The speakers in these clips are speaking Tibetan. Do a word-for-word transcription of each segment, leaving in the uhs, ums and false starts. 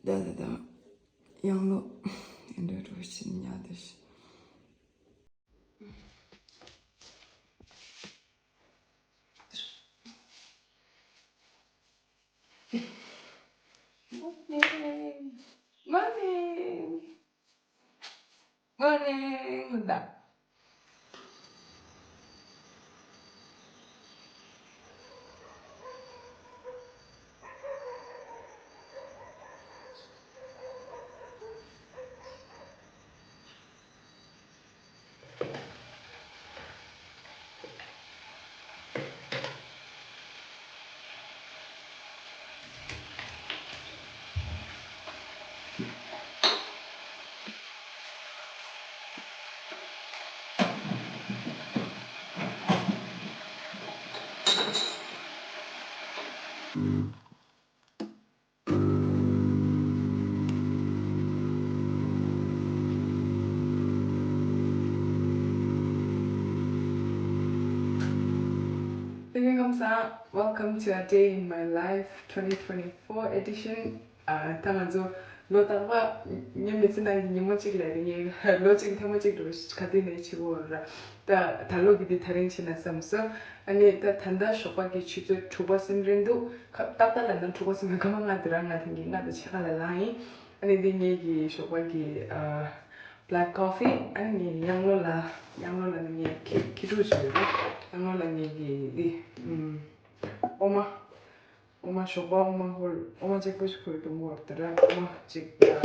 ད་ད་ད་ཡང་ལོ་ཨེ་འདྲ་འགྲོ་བཞིན་ཉལ་བསྡད་ཤག Morning. Morning. Morning. Welcome to A Day in My Life twenty twenty-four edition. ཨ། ད་ང་ཚོ་ལོ་རྟག་པར་ངའི་མི་ཚེ་ནང་གི་ཉིན་མོ་གཅིག་ལ་ངས་ལོ་གཅིག་ཐེངས་མ་གཅིག་འགྲོ་ག་དུས་ནས་བྱེད་དགོས་ར། ད་ད་ལོ་གི་འདི་ད་རིང་བྱེད་ན་བསམ་སོང་། ཨ་ནི་ད་ད་ལྟ་ཞོགས་པ་གི་ཆུ་ཚོད་དྲུག་པ་ཟིན་རན་འདུག་ཁ་ཏག་ཏག་ལ་ན་དྲུག་པ་ཟིན་པའི་སྐར་མ་ལྔ་འདི་རང་ང་ཐེངས་ཀྱི་ལྔ་དང་ཕྱེད་ཀ་ལ་ལངས་ཡིན། ཨ་ནི་འདི་ངེད་ཀྱི་ཞོགས་པ་གི་ཨ་black coffee། ཨ་ནི་ངས་གཡང་ལོ་ལ་གཡང་ལོ་ལ་ནི་ངས་ཁྱི་ཁྱི་ཕྲུག་ཅིག་ཡོད་རེད། གཡང་ལོ་ལ་ངེད་ཀྱི་འདི་ཨུམ་འོ་མ། འོ་མ་ཞོགས་པ་འོ་མ་ཧོལ་འོ་མ་གཅིག་པོ་ཞིག་ཁོལ་དུ་མོར་དེ་ར་འོ་མ་གཅིག་སྤྲད།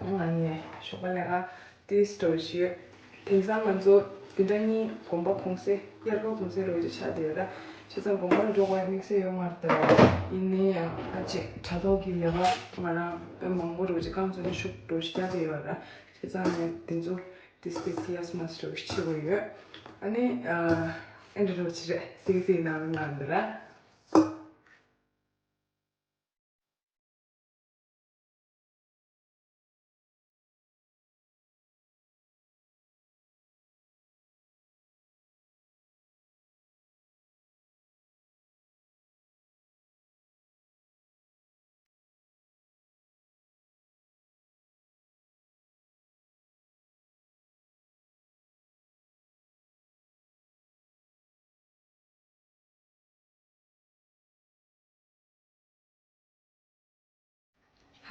ང་ངས་ཞོགས་པ་ལས་ཀ་ཏིས་སྟོར་ཞུས། དེང་སང་ང་ཚོ་དེ་འདྲ་གཉིས་དགོན་པ་གུང་སེང་དབྱར་ཁ་གུང་སེང་རོལ་ཅིག་ཆགས་བསྡད་ཡོད་ར། བྱས་ཙང་དགོན་པར་འགྲོ་དགོས་དམིགས་བསལ་ཡོད་མ་རེད་ད། ཡིན་ནའི་ཡང་ཨ་ཅེ་དྲ་ཐོག་གི་ལས་ཀ་ང་རང་དཔེ་མང་པོ་རོལ་ཅིག་རྐང་ཚོ་ནས་ཤུགས་འགྲོ་ཞིག་རྒྱག་བསྡད་ཡོད་ར། བྱས་ཙང་ངས་དེ་ཚོ་ཏིས་ཏིས་ཡས་མ་སྟོར་ཞིག་བྱེད་དགོས་ཡོད། ཨ་ནི་ཨ་འདྲ་རོལ་ཅིག་རེད་ཟིག་ཟིག་ནང་ལ་ནང་འདི་ར།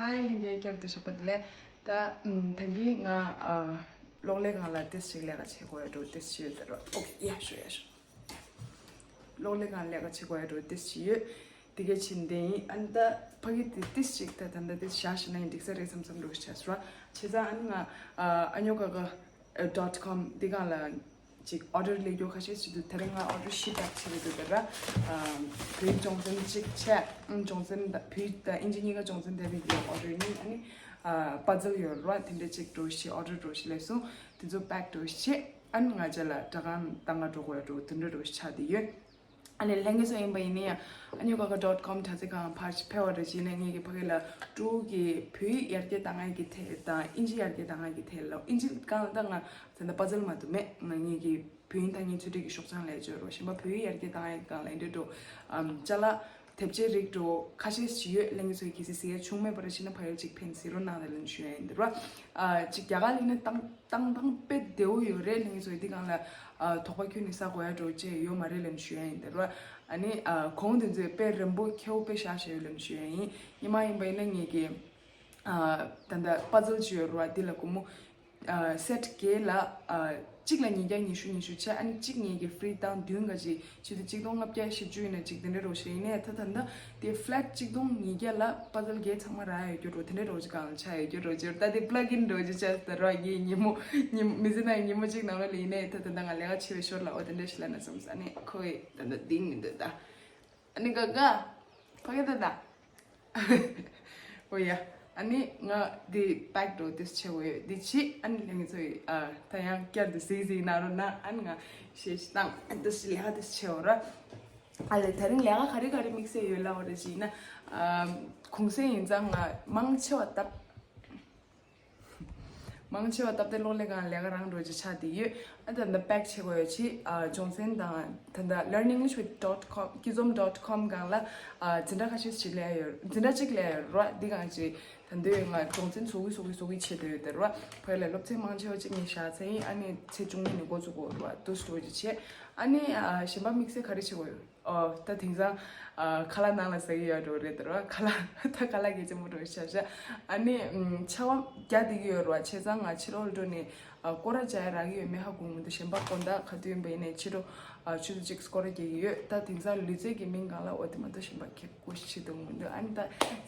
ཧའི། ལྷན་རྒྱས་བསྐྱར་དུ་ཞོགས་པ་བདེ་ལེགས། ད་ཨམ་ད་གིན་ང་ཨ་གློག་ཀླད་སྒང་ལ་ཏིས་ཅིག་ལས་ཀ་བྱེད་དགོས་ཡ་འགྲོ་ཏིས་ཅིག་ཡོད་ད་རོ། ཨོ་ཁེ། ཡ་ཤོ་ཡ་ཤོ། གློག་ཀླད་སྒང་ལས་ཀ་བྱེད་དགོས་ཡ་འགྲོ་ཏིས་ཅིག་ཡོད། དེ་ག་ཕྱིན་དེ་ཡིན། ཨ་ནི་ད་ཕ་གི་དེ་ཏིས་ཅིག་ད་ད་ད་ཏིས་བཞག་ཤེ་ན་ཡིན་འགྲིག་ས་རེད་བསམ་བསམ་འགྲོ་ཤ་ཤ་ར། བྱས་ཙང་ཨ་ནི་ང་ཨ་ཨ་ཉོ་ཀ་ཀ་ཨ་dot com་དེ་སྒང་ལ་ཅིག་ཨོ་ཌར་ལས་རྒྱུ་ཁ་ཤས་ཤིག་འདུག་དེ་རིང་ང་ཨོ་ཌར་བཞི་པེག་བྱས་ཡོད་འདུག་ད་ར། ཨ་བོད་སྦྱོང་ཚན་གཅིག་བྱས། ཨ་སྦྱོང་ཚན་ད་བོད་ད་ཨིན་ཇི་གཉིས་ཀ་སྦྱོང་ཚན་དེ་རིང་གི་ཨོ་ཌར་གཉིས། ཨ་ནི་ཨ་པ་ཛལ་ཡོད་ར། དེ་འདྲ་གཅིག་འགྲོ་ཤེ་ཨོ་ཌར་འགྲོ་ཤེ་ལས་སོང་། དེ་ཚོ་པེག་འགྲོ་ཤེ་བྱས། ཨ་ནི་ང་ཅག་ལ་དྲ་ཁང་ད་ང་འགྲོ་དགོས་འགྲོ་དེ་འདྲ་འགྲོ་ཤེ་ཆགས་བསྡད་ཡོད། ཨ་ནི་ལྷན་རྒྱས་ཚོ་ཡིན་པ་ཡིན་ན་ཡང་ཨ་ཉོ་ཀ་ཀ་dot com་དྲ་ཚིགས་སྒང་ཕར་ཕེབས་པ་རེད་བྱས་ན་ངེད་ཀྱི་ཕ་གི་ལ་ཀྲུའུ་གི་བོད་ཡིག་ཡར་རྒྱས་གཏང་ཡ་གི་ཐད་དང་ཨིན་ཇི་ཡར་རྒྱས་གཏང་ཡ་གི་ཐད་ལ། ཨིན་ཇི་སྒང་ད་ང་ད་ལྟ་པ་ཛལ་མ་གཏོགས་མེད། ང་ངེད་ཀྱི་བོད་ཡིག་ཐ་སྙད་ཚོད་སྒྲིག་གི་ཤོག་བྱང་ལས་བྱོས་རོགས། གཞན་པ་བོད་ཡིག་ཡར་རྒྱས་གཏང་ཡ་གི་སྒང་ལ་འདི་འདྲ་འགྲོ་ཨམ་ཅ་ལག་དེབ་ཆའི་རིགས་འགྲོ་ཁ་ཤས་ཤིག་ཡོད། ལྷན་རྒྱས་ཚོས་གལ་སྲིད་གཟིགས་ཡ་བྱུང་མེད་པ་རེད་བྱས་ན་ཕ་གིར་ཅིག་ཕན་གཟིགས་རོགས་གནང་། དེ་ལན་ཞུ་ཡ་ཡིན་འདི་རོ། ཨ་ཅིག་རྒྱ་གར་ལ་ཡིན་ན་བཏང་བཏང་བཏང་དཔེ་བདེ་བོ་ཡོད་རེད། ལྷན་རྒྱས་ཚོས་འདི་སྒང་ལ་ཨ་དོགས་པ་ཁྱོན་ནས་ཟ་དགོས་ཡ་འགྲོ་ཅེས་ཡོད་མ་རེད་ལན་ཞུ་ཡ་ཡིན་འདི་རོ། ཨ་ནི་ཨ་གོང་དེ་ཚོས་དཔེ་རན་པོ་ཁྱེའུ་དཔེ་བཞག་བཞག་ཡོད་ལན་ཞུ་ཡ་ཡིན། ཉི་མ་ཡིན་པ་ཡིན་ན་ངེད་ཀྱི་ཨ་ད་ལྟ་པ་ཛལ་ཅིག་ཡོད་རོ། འདི་ལ་སྒོར་མོ་ཨ་སེཊ་བརྒྱད་ལ་ཨ་གཅིག་ལ་ཉིས་བརྒྱ་ཉི་ཤུ་ཉི་ཤུ་བྱས། ཨ་ནི་གཅིག་ངེད་ཀྱི་ཕི་རི་བཏང་བདུན་ག་ཅིག་བྱས་ཏེ་གཅིག་སྟོང་ལྔ་བརྒྱ་བཞི་བཅུ་ཡིན་ན་གཅིག་དེ་འདྲ་རོ་ཞིག་ཡིན་ནའི་ད་ད་ལྟ་དེ་ཕི་ལེཊ་གཅིག་སྟོང་ཉིས་བརྒྱ་ལ་པ་ཛལ་བརྒྱད་ཚང་མ་རག་ཡོད་རྒྱུ་རོ། དེ་འདྲ་རོ་ཅིག་གང་ལ་ཆགས་ཡོད་རྒྱུ་རོ་ཅིག་ད་དེ་པླག་ཨིན་རོ་ཅིག་ཆགས་ད་རོ། ངའི་ཉིན་མོ་ཉིན་མི་ཚེ་ནང་ཉིན་མོ་གཅིག་ནང་ལོགས་ལ་ཡིན་ནའི་ད་ད་ལྟ་ང་ལས་ཀ་བྱེད་པའི་ཞོར་ལ་འོ་དེ་འདྲ་ཞིག་ལ་ན་བསམ་ས་ནས་ཁོ་ཡི་ད་ལྟ་ལྡིང་མི་འདུག་ད། ཨ་ནི་ག་ག་ཕ་གི་ད་ད། འོ་ཡ། ཨ་ནི་ང་འདི་པེག་འགྲོ་ཏིས་བྱེད་དགོས་ཡོད་འདི་བྱེད། ཨ་ནི་ལྷན་རྒྱས་ཚོ་ཡི་ཨ་ད་ཡང་བསྐྱར་དུ་གཟིགས་གཟིགས་གནང་རོགས་གནང་། ཨ་ནི་ང་ཤེས་བཏང་ཨ་ཏིས་ལས་ཀ་ཏིས་བྱེད་འོ་ར། ཨ་ལས་ད་རིང་ལས་ཀ་ག་རེ་ག་རེ་དམིགས་བསལ་ཡོད་ལབ་པ་རེད་བྱས་ན། ཨ་གུང་སེང་ཡིན་ཙང་ང་མང་ཆེ་བ་སྟབས། མང་ཆེ་བ་སྟབས་བདེ་གློག་ཀླད་སྒང་ལས་ཀ་རང་འགྲོ་རྒྱུ་ཆགས་བསྡད་ཡོད། ཨ་ད་ད་པེག་བྱེད་དགོས་ཡོད་ཆེ། ཨ་སྦྱོང་ཚན་དང་ད་ད་learn english with dot com, kizom dot com སྒང་ལ་ཨ་འཛིན་གྲྭ་ཁ་ཤས་ཤིག་སླེབས་ཡོད། འཛིན་གྲྭ་གཅིག་སླེབས་ཡོད་ར། འདི་སྒང་ཅིག་ད་འདོད་ཡོད། ང་སྦྱོང་ཚན་བཟོ་གི་བཟོ་གི་བཟོ་གི་བྱེད་བསྡད་ཡོད་དེ་ར། ཕ་ཡུལ་ལ་སློབ་ཚན་མང་ཆེ་བ་གཅིག་ནས་བཞག་ཚར་ཡིན། ཨ་ནི་ཚེས་བཅུ་གཉིས་ནས་འགོ་བཙུགས་དགོས་ར། དུས་འགྲོ་རྒྱུ་བྱེད། ཨ་ནི་ཨ་གཞན་པ་དམིགས་བསལ་ག་རེ་བྱེད་དགོས་ཡོད། ཨོ། ད་དེང་སང་ཨ་ཁ་ལག་ནང་ལ་ཟ་གི་ཡོད་འགྲོ་རེད་དེ་ར། ཁ་ལག་ད་ཁ་ལག་གི་ཆེན་པོ་འགྲོ་ཤག་ཤག་ཨ་ནི་ཨམ་ཆར་པ་རྒྱག་བསྡད་ཀྱི་ཡོད་ར། བྱས་ཙང་ང་ཕྱི་ལོགས་འགྲོ་ནས་ཨ་སྐོར་ར་རྒྱག་ཡ་རག་གི་ཡོད་མེད་ཧ་གོ་མི་འདུག་གཞན་པ་དགོང་དག་ག་དུས་ཡིན་པ་ཡིན་ནའི་ཕྱི་དྲོ་ཨ་ཆུ་ཚོད་གཅིག་སྐོར་ར་རྒྱག་གི་ཡོད། ད་དེང་སང་ལུས་རྩལ་གྱི་མིང་སྒང་ལ་འོ་དེ་མ་གཏོགས་གཞན་པ་ཁེ་གོ་ཤི་འདུག་མི་འདུག་ཨ་ནི་ད་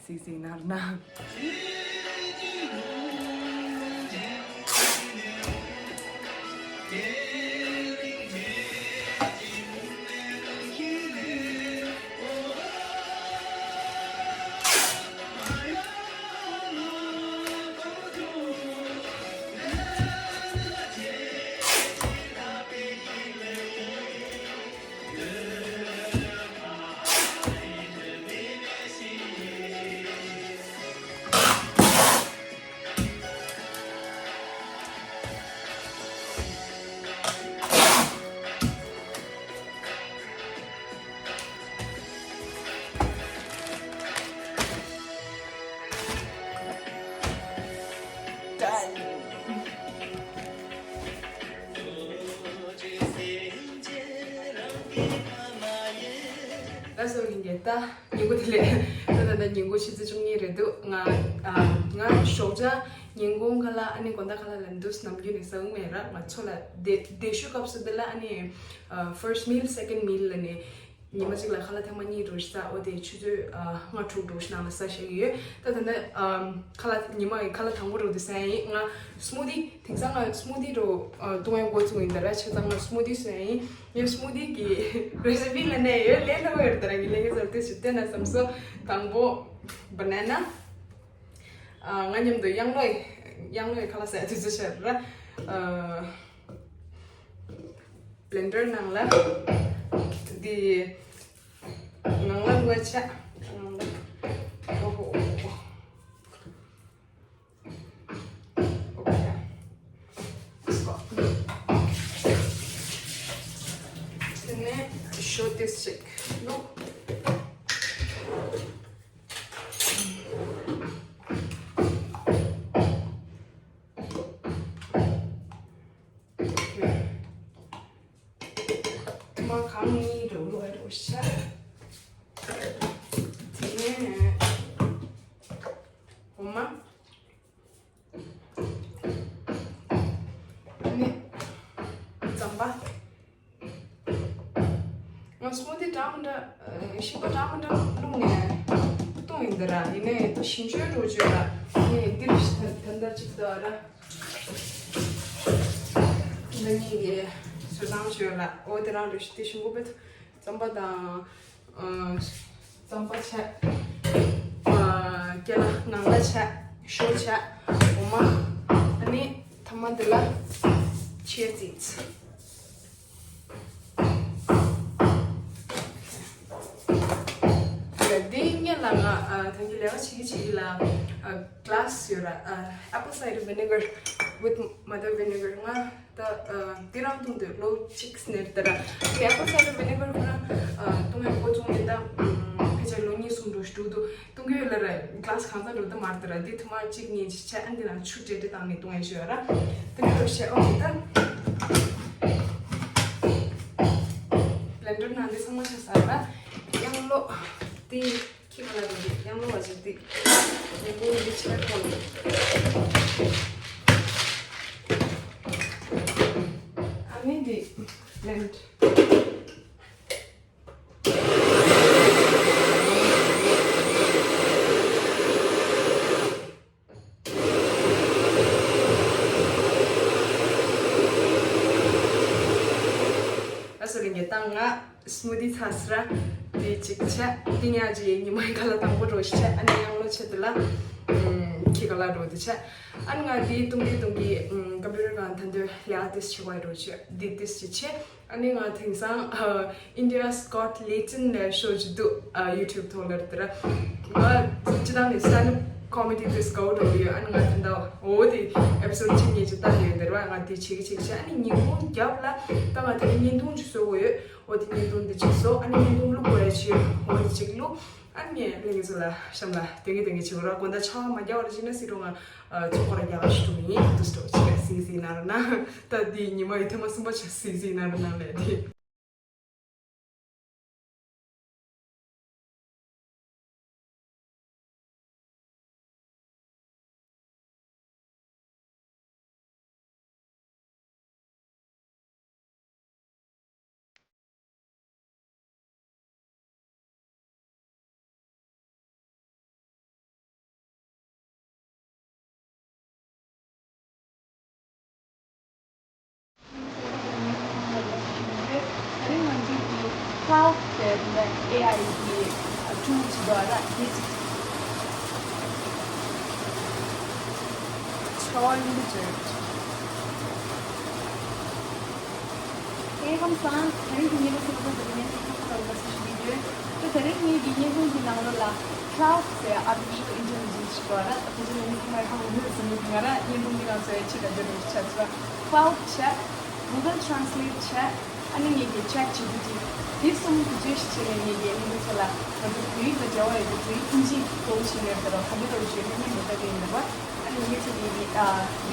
གཟིགས་གཟིགས་གནང་རོགས་གནང་། ལགས་སོ། ལྷན་རྒྱས། ད་སྙིང་པོ་དེ་ལས་ད་ད་ད་ཉིན་གུང་ཕྱི་ཚེས་བཅུ་གཉིས་རེད་འདུག་ང་ཨ་ང་ཞོགས་ཇ་ཉིན་གུང་ཁ་ལག་ཨ་ནི་དགོང་དག་ཁ་ལག་ལ་འདུག་ནམ་རྒྱུན་ནས་ཟ་གི་མེད་ར། ང་ཚོ་ལ་དེ་དེ་ཤོད་སྐབས་སུ་དེ་ལ་ཨ་ནི་ཨ་first meal, second meal ལ་ནི་ཉི་མ་གཅིག་ལ་ཁ་ལག་ཐེངས་མ་གཉིས་འགྲོ་ཞིག་ཟ། འོ་དེ་ཆུ་ཚོད་ཨ་ལྔ་དྲུག་འགྲོ་ཞིག་ནང་ལ་ཟ་བཞག་གི་ཡོད། ད་ད་ནི་ཨ་ཁ་ལག་ཉི་མ་ཡི་ཁ་ལག་དང་པོ་འགྲོ་དེ་ཟ་ཡིན། ང་smoothie། དེང་སང་ང་smoothie འགྲོ་ཨ་བཏུང་ཡ་འགོ་བཙུགས་ཡིན་ད་ར། བྱས་ཙང་ང་smoothie བཟོ་ཡ་ཡིན། ངས་smoothie གི་recipe ལ་ནས་ཡོད་ལས་སླ་བོ་ཡོད་ད་ར། གི་ལས་ཀ་ཟེར་དེ་ཞིག་བལྟས་ན་བསམ་སོང་། དང་པོ་banana། ཨ་ང་མཉམ་དུ་གཡང་ལོ་ཡི་གཡང་ལོ་ཡི་ཁ་ལག་ཟ་ཡ་དུས་ཚོད་ཤར་ར། ཨ་blender ནང་ལ་འདི་ནང་ལ་ལོ་ཆ་ནང་ལ་ཨོ་ཧོ་ཨོ་ཧོ། དེ་ནས་ཞོ་ཏོག་ཙམ་ཅིག་བླུགས། ཐུར་མ་གང་གཉིས་འགྲོ་ལོ་འགྲོ་ཤ། དེ་ནས་འོ་མ། ཨ་ནི་རྩམ་པ། ང་smoothie འདྲ་མི་འདྲ་ཨ་ཞིམ་པ་འདྲ་མི་འདྲ་བླུགས་ནས་བཏུང་ཡིན་འདི་ར། ཡིན་ནའི་ད་ཞིམ་ཤོས་འགྲོ་བཅོས་ལ་ངས་འདིར་ད་ད་ལྟ་ཅིག་ད་ར། འདི་གཉིས་ཀྱི་བཟོ་སྟངས་བཅོས་ལ་འོ་དེ་རང་འགྲོ་ཤི། དེ་ཞིམ་པོ་བེད། རྩམ་པ་དང་ཨ་རྩམ་པ་བྱས། ཨ་ཀེ་ལ་ངང་ལ་བྱས། ཞོ་བྱས། འོ་མ། ཨ་ནི་ཐ་མ་འདི་ལ་chia seeds། འདི་སྔོན་ལ་ང་ཨ་ཐང་གི་ལས་ཀ་བྱེད་ཀྱི་བྱེད་ཀྱི་ལ་ཨ་glass ཡོད་ར། ཨ་apple cider vinegar with mother vinegar ང་ད་ཨ་འདི་རང་བཏུང་དུས་ལོ་གཅིག་ནས་ད་ར། དེ་apple cider vinegar ཁོ་རང་ཨ་བཏུང་ཡག་འགོ་བཙུགས་ནས་ད་ཕལ་ཆེར་ལོ་གཉིས་གསུམ་འགྲོ་ཞིག་འགྲོ་འདུག་བཏུང་གི་ཡོད་ལ་ར། glass གང་ཚང་འགྲོ་ད་མར་ད་ར། འདི་ཐུར་མ་གཅིག་གཉིས་ཅིག་བྱས། ཨ་འདི་ནང་ཆུ་འདྲེ་འདྲེ་བཏང་ནས་བཏུང་ཡག་ཞུ་ཡ་ར། དེ་འདྲ་རུ་བྱས། ཨོ་ད་blender ནང་འདི་ཚང་མ་བྱས་ཚར་ར། གཡང་ལོ་དེ། ཁྱི་ག་ལ་རེད། གཡང་ལོ་བ་ཞིག་འདི་ཉིན་གུང་འདི་ཕྱིར་ཐོན། ཨ་ནི་འདི་blend། ལགས་སོ་ལྷན་རྒྱས། ད་ང་smoothie ཚར་སོང་ར། དེ་གཅིག་བྱས། དེ་ཉག་ཅིག་ཉི་མའི་ཁ་ལག་དང་པོ་འགྲོ་ཞིག་བྱས། ཨ་ནི་གཡང་ལོ་ཆེད་དུ་ལ་ཁྱི་ག་ལ་འགྲོ་དུ་བྱས། ཨ་ནི་ང་དེ་བཏུང་དེ་བཏུང་གི་computer སྒང་ཐོན་དུས་ལས་ཀ་དེ་བྱེད་དགོས་འགྲོ་བྱས། དེ་དེ་ཞིག་བྱས། ཨ་ནི་ང་དེང་སང་ཨ་India's Got Latin ལ་ཤོ་ཅིག་འདུག་ཨ་YouTube ཐོག་ལ་དེ་ར། ང་སྤྱི་བཏང་ནས་stand up ཀོ་མེ་ཌི་དེ་དགའ་པོ་འདྲ་པོ་ཡོད། ཨ་ནི་ང་ད་ལྟ་འོ་དེ་ཨེ་པི་སོ་ཌི་གཅིག་གཉིས་ཅིག་ལྟ་ཡོད་འདིར་བ། ང་དེ་བྱེད་ཀྱི་བྱེད་ཀྱི་བྱེད། ཨ་ནི་ཉིན་གུང་རྒྱབ་ལ་ད་ང་དེ་རིང་བརྙན་ཐུང་ཅིག་བཟོ་དགོས་ཡོད། འོ་དེ་བརྙན་ཐུང་འདི་ཅིག་བཟོ། ཨ་ནི་བརྙན་ཐུང་བླུག་དགོས་ཡ་ཅིག་ཡོད། འོ་དེ་ཅིག་བླུག་ཨ་ནི་ངས་ལྷན་རྒྱས་ཚོ་ལ་གཤམ་ལ་སྟོན་གི་སྟོན་གི་བྱེད་དགོས་ར། དགོང་དག་ཆར་པ་མ་རྒྱག་པ་རེད་བྱས་ན་སྲིད་རུང་ང་ཚོ་སྐོར་ར་རྒྱག་ག་ཞིག་འགྲོ་གི་ཡིན། དུ་སྤྲོ་ཅིག་ག་སིང་སིང་ན་ར་ན། ད་འདི་ཉི་མ་ཡི་ཐེངས་མ་གསུམ་པ་ཆ་སིང་སིང་ན་ར་ན་ལས་དེ། ད་རིང་ང་ཚོའི་གི་Claude ཟེར་ནས་ཨེ་ཨའི་གི་ཊུལ་ཅིག་འདུག་ཨ་ད་དེ་ཅིག་ཆ་བ་ཡིན་པ་བརྗོད། ཨེ་ཁམས་བཟང་། ད་རིང་གི་ཉིན་མོ་སུ་ཁོ་ཚོ་ངས་ཁ་ཁ་ལ་ལ་སུ་ཞིག་ཡིན་ཡོད། ད་ད་རིང་ངའི་གི་བརྙན་ཐུང་གི་ནང་ལོགས་ལ་Claude ཟེར་artificial intelligence ཞིག་འདུག་ཨ་ད་ཁོ་ཚོ་ངས་ཁ་ཁ་ལ་ཧ་གོ་ཡོད་ཟེར་ནས་ང་རང་བརྙན་ཐུང་གི་ནང་ཚོའི་ཆེད་དུ་འདི་རུ་ཆ་ཚོ་Claude བྱས། Google Translate བྱས། ཨ་ནི་ངེད་ཀྱི་Chat G P T དེ་གསུམ་བེད་སྤྱོད་བྱས་ནས་ངེད་ཀྱི་ཨ་ནི་ཚོ་ལ་ང་ཚོ་བོད་ཡིག་དང་འབྲེལ་བ་ཡོད་པའི་བོད་ཡིག་ཨིན་ཇི་གཙོ་བོ་བྱས་ནས་ཟེར་རོ་ག་འདྲ་རོ་བྱས་ནས་ངས་མི་ལྟ་གི་ཡིན་པ། ཨ་ནི་ངེད་ཚོ་གི་ཨ་འདི་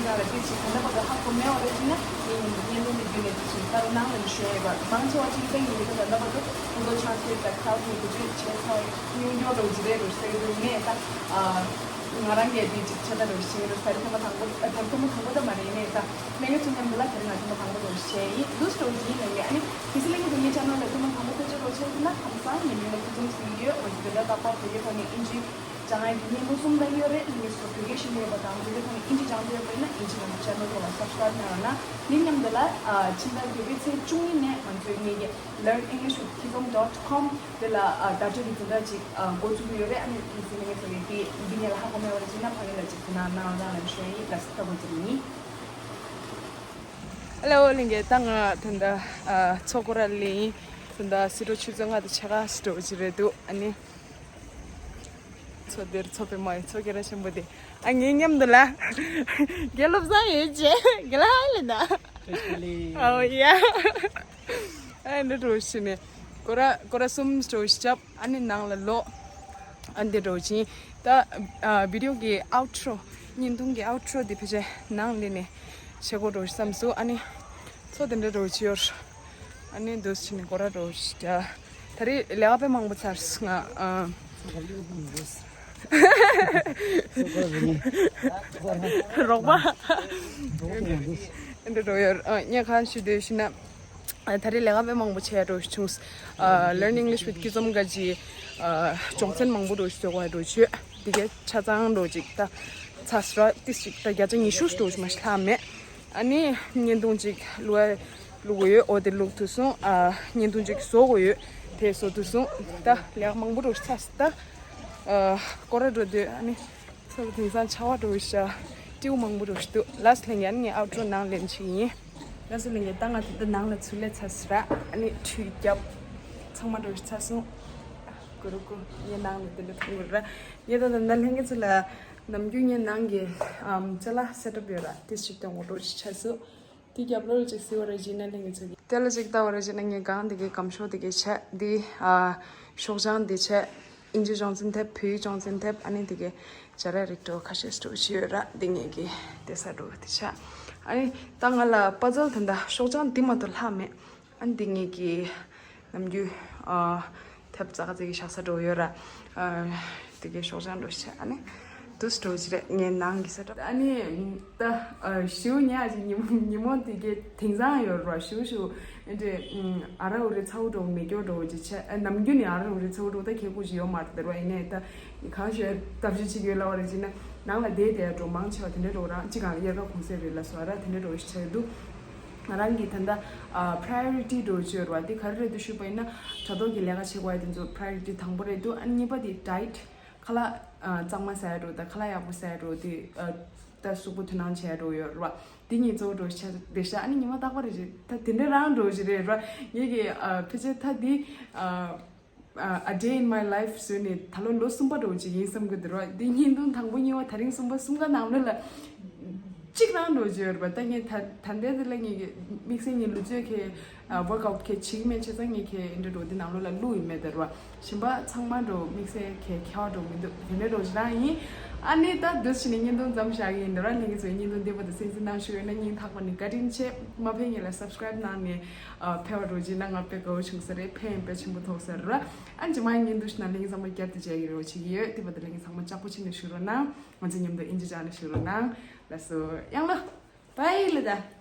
ནང་ལ་དེ་ཅིག་ད་ལྟ་བར་དུ་ཧ་གོ་མེད་པ་རེད་ཅེ་ན་ངེད་ཀྱི་བརྙན་ཐུང་འདི་བརྒྱུད་ནས་དེ་ཅིག་ལྟ་རོགས་གནང་ལ་ཞུ་ཡ་ཡོད་པ། མང་ཆེ་བ་ཅིག་ད་ངེད་ཀྱི་ད་ལྟ་བར་དུ་Google Translate དང་Claude གཉིས་བེད་སྤྱོད་བྱས་ཚར་ཉུང་ཉུང་རོ་ཅིག་རེད་རོ་ཟེར་གི་འདུག་ངས་ད་ཨ། ང་རང་གིས་དེ་ཅིག་ཆ་ད་རུ་ཤེས་རུ་ས་རི་ཐོག་མ་དང་པོ་ཨ་ཐོག་མ་དང་པོ་ད་མ་རེད་ནས་ད་ལྷན་རྒྱས་ཚོ་མཉམ་དུ་ལ་དེ་རིང་ང་ཐོག་མ་དང་པོ་རུ་ཤེས་ཡིན་འདུག་སྤྲོ་བྱེད་ཡིན་ནས་ཨ་ནི་གལ་སྲིད་ལྷན་རྒྱས་ཚོ་ངའི་ཆ་ནལ་ལ་ཐོག་མ་དང་པོ་ཁོ་ཚོ་རོ་ཆེ་ཟིན་ན་ཁམས་བཟང་ཉིན་མོ་ལ་ཁུ་ཚུམ་ཟིན་ཡོད། འོན་ཏེ་དེ་འདྲ་ད་པ་བོད་ཡིག་ཐོག་ནས་ཨིན་ཇི་སྦྱང་ཡག་གི་བརྙན་ཐུང་གསུམ་ད་ཡོད་རེད། ལྷན་རྒྱས་ཚོ་བོད་སྐད་ཤེས་ཀྱི་ཡོད་པ་དང་བོད་ཡིག་ཐོག་ནས་ཨིན་ཇི་སྦྱང་འདོད་ཡོད་པ་ཡིན་ན་ཨིན་ཇི་ནང་ཆེ་ནལ་ཐོག་ལ་སབ་སི་ཀ་རབ་གནང་རོགས་གནང་། འདི་མཉམ་དུ་ལ་ཕྱི་ཟླ་བརྒྱད་པའི་ཚེས་བཅུ་གཉིས་ནས་ང་ཚོའི་ངེད་ཀྱི་learn english with kizom dot com དེ་ལ་ཨ་བརྡ་སྤྲོད་ཀྱི་འཛིན་གྲྭ་ཅིག་ཨ་འགོ་བཙུགས་ཀྱི་ཡོད་རེད། ཨ་ནི་དེ་ཚོ་ནས་ངས་ཚོ་གི་དེ་འདི་ངས་ལ་ཧ་གོ་མེད་པ་རེད་ཅེ་ན་ཕ་གི་ལ་ཅིག་དེ་ན་གནང་རོགས་གནང་ལབ་ཞུ་ཡ་ཡིན། ལགས་སོ་ལྟ་བུ་ཙམ་ཡིན། ཧེ་ལོ་ལྷན་རྒྱས། ད་ང་ད་ལྟ་ཨ་མཚོ་སྐོར་ར་ལ་ཡིན། ད་ལྟ་སི་ཏྲོ་ཆུ་ཚོད་ལྔ་དང་ཕྱེད་ཀ་སི་ཏྲོ་ཅིག་རེད་འདུག་ཨ་ནི་མཚོ་འདིར་མཚོ་པདྨ་ཡི་མཚོ་སྐྱེས་ར་ཆེན་པོ་དེ། ཨ་ངའི་མཉམ་དུ་ལ་དགེ་སློབ་བཟང་ཡོད་ཅེ་དགེ་ལགས་ལེ་ན། ཨོ་ཡ། ཨ་འདི་འགྲོ་ཤི་ནས་སྐོར་ར་སྐོར་ར་གསུམ་འགྲོ་ཤི་ཅབ། ཨ་ནི་ནང་ལ་ལོག་ཨ་འདི་འགྲོ་ཅིང་ད་ཨ་བི་ཌི་ཡོ་གི་ཨའུ་ཊྲོ་བརྙན་ཐུང་གི་ཨའུ་ཊྲོ་འདི་ཕལ་ཆེར་ནང་ལེ་ནས་བྱེད་དགོས་འགྲོ་ཤི་བསམ་སོང་། ཨ་ནི་མཚོ་དེ་འདྲ་འགྲོ་ཅི་ཡོད། ཨ་ནི་འདུག་ཕྱིན་ནས་སྐོར་ར་འགྲོ་ཤི་ད་རེས་ལས་ཀ་དཔེ་མང་པོ་ཚར་སོང་ང་། ཨ་རོགས་པ་འདི་འགྲོ་ཡོད། ཨ་ངས་གང་ཞུ་འདོད་ཞུ་ན། ཨ་ད་རེས་ལས་ཀ་དཔེ་མང་པོ་བྱས་འགྲོ་བྱུང་། ཨ་Learn English with Kizom ག་ཅི་ཨ་སྦྱོང་ཚན་མང་པོ་འགྲོ་བྱུང་། འགྲོ་བྱུང་། དེ་གའི་ཆ་ཚང་འགྲོ་ཅིག་ད་ཚ་སྲ་ཏིས་ཅིག་ད་བརྒྱ་ཆ་ཉི་ཤུ་འགྲོ་བྱུང་མ་ཤི་ལྷག་མེད། ཨ་ནི་བརྙན་ཐུང་ཅིག་བླུག་བླུག་དགོས་ཡོད། འོ་དེ་བླུག་ཐུབ་སོང་། ཨ་བརྙན་ཐུང་ཅིག་བཟོ་དགོས་ཡོད། དེ་བཟོ་ཐུབ་སོང་། ད་ལས་ཀ་མང་པོ་འགྲོ་ཚར་སོང་། ད་ཨ་སྐོར་ར་འགྲོ་དུས་ཨ་ནི། ཚོ་དེང་སང་ཆར་པ་འགྲོ་ཤ་སྤྲེའུ་མང་པོ་འགྲོ་ཤི་འདུག་ལགས་སོ་ལྷན་རྒྱས། ཨ་ནི་ངས་ཨའུ་ཊྲོ་ནང་ལེན་བྱེད་ཀྱི་ཡིན། ལགས་སོ་ལྷན་རྒྱས། ད་ང་ད་ལྟ་ནང་ལ་ཚུར་སླེབས་ཚར་སོང་ར། ཨ་ནི་ཁྲུས་བརྒྱབ། ཚང་མ་འགྲོ་ཤི་ཚར་སོང་། གུ་རུ་གུ་ངས་ནང་ལ་དེ་འདྲ་མཐོང་གི་ར། ངས་ད་ད་ལྟ་ལྷན་རྒྱས་ཚོ་ལ་ནམ་རྒྱུན་ངས་ནང་གི་ཨམ་ཅ་ལག་སེ་ཊབ་ཡོད་ར་དེ་ཞིག་སྟོན་དགོས་འགྲོ་ཤི་ཚར་སོང་། དེ་རྒྱབ་ལོགས་ལ་ཅིག་གཟིགས་པ་རེད་བྱས་ན་ལྷན་རྒྱས་ཚོ་གིས། དེ་ལ་ཅིག་ལྟ་བ་རེད་བྱས་ན་ངས་གང་དེ་གའི་སྒམ་ཤོག་དེ་གའི་བྱས། འདི་ཨ་ཤོག་བྱང་འདི་བྱས། ཨིན་ཇི་སྦྱོང་ཚན་ཐེབས། བོད་ཡིག་སྦྱོང་ཚན་ཐེབས། ཨ་ནི་དེ་གའི་སྦྱར་ཡག་རིགས་འདྲ་བོ་ཁ་ཤས་འདྲ་བོ་ཅིག་ཡོད་ར། འདི་ངེད་ཀྱི་བསྡད་ས་འདྲ་བོ་དེ་བྱས། ཨ་ནི་ད་ང་ལ་པ་ཛལ་དེ་འདྲ་ཤོག་བྱང་འདི་མ་གཏོགས་ལྷག་མེད། ཨ་ནི་འདི་ངེད་ཀྱི་ནམ་རྒྱུན་ཨ་ཐེབས་ཙག་ཙིག་གི་བཞག་ས་འདྲ་བོ་ཡོད་ར། ཨ་དེ་གའི་ཤོག་བྱང་འདྲ་བོ་བྱས། ཨ་ནི་འདུག་སེ་འདྲ་བོ་ཅིག་རེད། ངའི་ནང་གི་ས་འདྲ། ཨ་ནི་ད་ཨ་ཞེ་པོ་ཉག་ཅིག་ཉིན་མོ་ཉིན་མོ་དེ་གའི་དེང་སང་ཡོད་ར་ཞེ་པོ་ཞེ་པོ་ཨེ་འདྲས་ཨ་ར་འུ་རེ་ཚ་བོ་འདྲ་བོ་མེད་སྐྱོ་འདྲ་བོ་ཅིག་བྱས། ཨ་ནམ་རྒྱུན་ནས་ཨ་ར་འུ་རེ་ཚ་བོ་འདྲ་བོ་ད་ཁྱེད་སྐུ་ཅིག་ཡོད་མ་རེད་དེ་ར། ཡིན་ནའི་ད་གང་ཞིག་ཐབས་ཤེས་བྱེད་ཀྱི་ཡོད་ལབ་པ་རེད་བྱས་ན་ནང་ལ་བསྡད་བསྡད་འགྲོ་མང་ཆེ་བ་དེ་འདྲས་འགྲོ་རང་གཅིག་གང་ལ་དབྱར་ཁ་གུང་སེང་རེད་ལ་སོ་ར་དེ་འདྲས་འགྲོ་ཞིག་ཆགས་ཀྱི་འདུག་ང་རང་གི་ད་ལྟ་ཨ་priority འདྲ་བོ་ཅིག་ཡོད་ར། དེ་ག་རེ་རེད་འདུག་ཞུས་པ་ཡིན་ན་དྲ་ཐོག་གི་ལས་ཀ་བྱེད་དགོས་ཡ་དེ་ཚོ་priority དང་པོ་རེད་འདུག་ཨ་ནི་གཉིས་པ་དེ་diet ཁ་ལག་ཨ་གཙང་མ་ཟ་ཡ་འདྲ་བོ་དང་ཁ་ལག་ཡག་པོ་ཟ་ཡ་འདྲ་བོ་དེ་ཨ་ད་གཟུགས་པོ་དོ་སྣང་བྱེད་ཡ་འདྲ་བོ་ཡོད་ར། དེ་གཉིས་གཙོ་བོ་འདྲ་བོ་ཆགས་བསྡད་ཤག་ཨ་ནི་ཉི་མ་རྟག་པར་རེད་ད་དེ་འདྲ་རང་འདྲ་བོ་ཞིག་རེད་ར། ངེད་ཀྱི་ཨ་ཕལ་ཆེར་ད་དེ་ཨ་ A Day in My Life བཟོས་ནས་ད་ལོ་ལོ་གསུམ་པ་འགྲོ་གི་ཡིན་བསམ་གི་འདུག་ར། འདི་བརྙན་ཐུང་དང་པོ་གཉིས་པ་དེ་རིང་གསུམ་པ་གསུམ་ཀ་ནང་ལོགས་ལ་གཅིག་རང་འགྲོ་གི་ཡོད་རེད་པ། ད་ངས་ད་ད་ལྟའི་འདི་ལ་ངས་དམིགས་བསལ་ངས་ལུས་རྩལ་གྱི་workout གྱི་བྱེད་ཀྱི་མེད་བྱས་ཙང་ངས་ཁྱེད་འདྲ་འགྲོ་འདི་ནང་ལོགས་ལ་བླུག་ཡིན་མེད་དེ་ར། གཞན་པ་ཚང་མ་འགྲོ་དམིགས་བསལ་ཁྱེད་ཁྱེད་འགྲོ་མི་འདུག་དེ་འདྲ་འགྲོ་གི་རང་ཡིན། ཨ་ནི་ད་འདི་ཕྱི་ནས་བརྙན་ཐུང་མཚམས་བཞག་གི་ཡིན་འདི་ར། ལྷན་རྒྱས་ཚོས་བརྙན་ཐུང་འདི་བར་དུ་གསན་གཟིགས་གནང་ཞུ་ཡོད་ན་སྙིང་ཐག་པ་ནས་བཀའ་དྲིན་ཆེ། མ་ཕེབས་ངེད་ལ་subscribe གནང་ནས་ཨ་ཕེབས་པ་འགྲོ་གི་ན་ང་དཔེ་དགའ་བོ་བྱུང་ས་རེད། ཕན་ཡོན་དཔེ་ཆེན་པོ་ཐོགས་ས་རེད། ཨ་ནི་རྗེས་མ་བརྙན་ཐུང་ཞིག་ནང་ལྷན་རྒྱས་ཚང་མ་བསྐྱར་དུ་མཇལ་གྱི་རེ་བ་བྱེད་ཀྱི་ཡོད། དེ་བར་དུ་ལྷན་རྒྱས་ཚང་མ་ལྕགས་པོ་བྱས་ནས་བཞུགས་རོགས་གནང་། ང་ཚོ་མཉམ་དུ་ཨིན་ཇི་སྦྱངས་ནས་བཞུགས་རོགས་གནང་། ལགས་སོ། ཡང་ལ། བྷའི་ལ་ད།